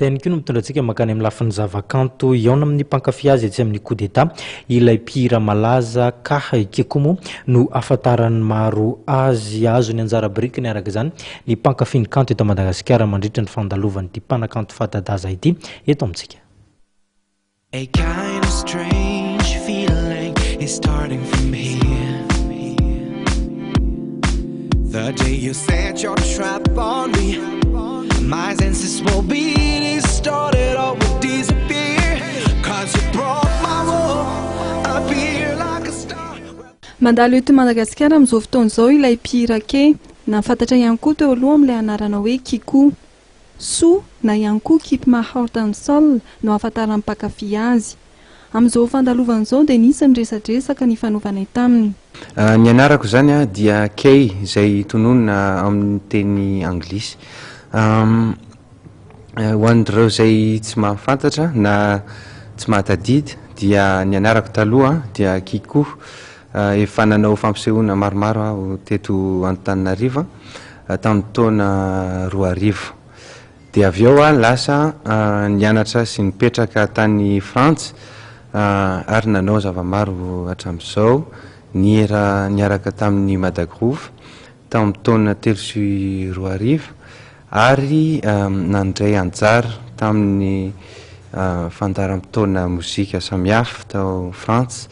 Izay ihany koa no mitondra antsika mankany amin'ny lafiny zavakanto. Hihaona amin'ny mpankafy azy etsy amin'ny Coup d'Etat ilay mpihira malaza Kah Kikomo no ahafantaran'ny maro azy. Hahazo ny anjara birikiny araka izany ny mpankafy ny kanto eto Madagasikara mandritra ny fandalovan'ity mpanakanto fanta-daza ity eto amintsika. A kind of strange feeling is starting from here. The day you set your trap on me, my senses will be distorted or will disappear. Cause you broke my wall, appear like a star. Mandalo eto Madagasikara amin'izao fotoana izao ilay mpihira Key, na fantatra ihany koa teo aloha amin'ilay anarana hoe Kikou. Soa na ihany koa Keep My Heart and Soul no ahafantaran'ny mpankafy azy. Amin'izao fandalovana izao dia nisy ny resadresaka nifanaovanay taminy. Ny anarako izany dia Kay izay tononina amin'ny teny anglisy. Ho an'ireo izay tsy mahafantatra na tsy mahatadidy dia ny anarako taloha dia Kikou. Efa nanao fampisehoana maromaro aho teto Antananarivo tamin'ny taona 2000. Dia avy eo aho lasa nianatra sy nipetraka tany Frantsa ary nanao zava-maro hatramin'izao. Nihira niaraka tamin'ny Madagroove tamin'ny taona 2003 ary nandray anjara tamin'ny fandaharam-potoana mozika samihafa tao Frantsa,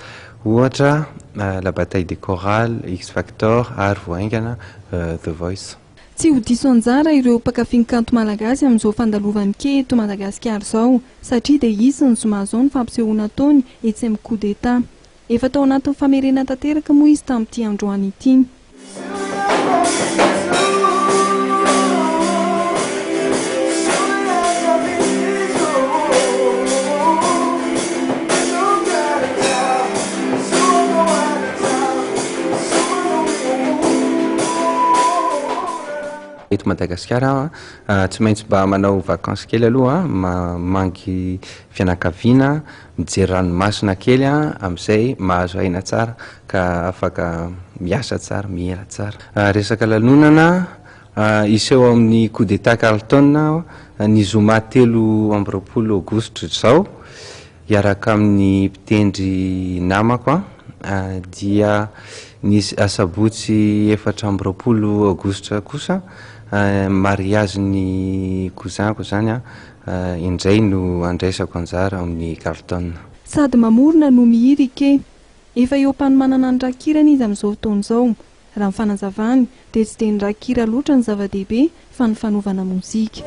ohatra La Bataille des Chorales, X Factor ary vao haingana The Voice. Tsy ho diso anjara ireo mpankafy ny kanto malagasy amin'izao fandalovan'ny Key eto Madagasikara izao satria dia hisy ny zoma izao ny fampisehoana ataony etsy amin'ny Coup d'Etat. Efa tao anatin'ny famerena tanteraka moa izy tamin'ity androany ity. Eto Madagasikara aho an, tsy maintsy mba manao vacances kely aloha an, mamangy fianakaviana, mijery ranomasina kely an, amin'izay mahazo aina tsara ka afaka miasa tsara, mihira tsara. Resaka lanonana, hiseho amin'ny Coup d'Etat Carlton aho ny zoma 23 aogositra izao, hiaraka amin'ny mpitendry namako an, dia ny asabotsy 24 aogositra kosa mariazin'ny cousin-ko izany an, Indray no andraisako anjara ao amin'ny Carlton. Sady mamorona no mihira i Key. Efa eo am-panomanana ny rakikirany izy amin'izao fotoana izao. Raha ny fanazavany, dia tsy dia ny rakikira loatra no zava-dehibe fa ny fanaovana mozika.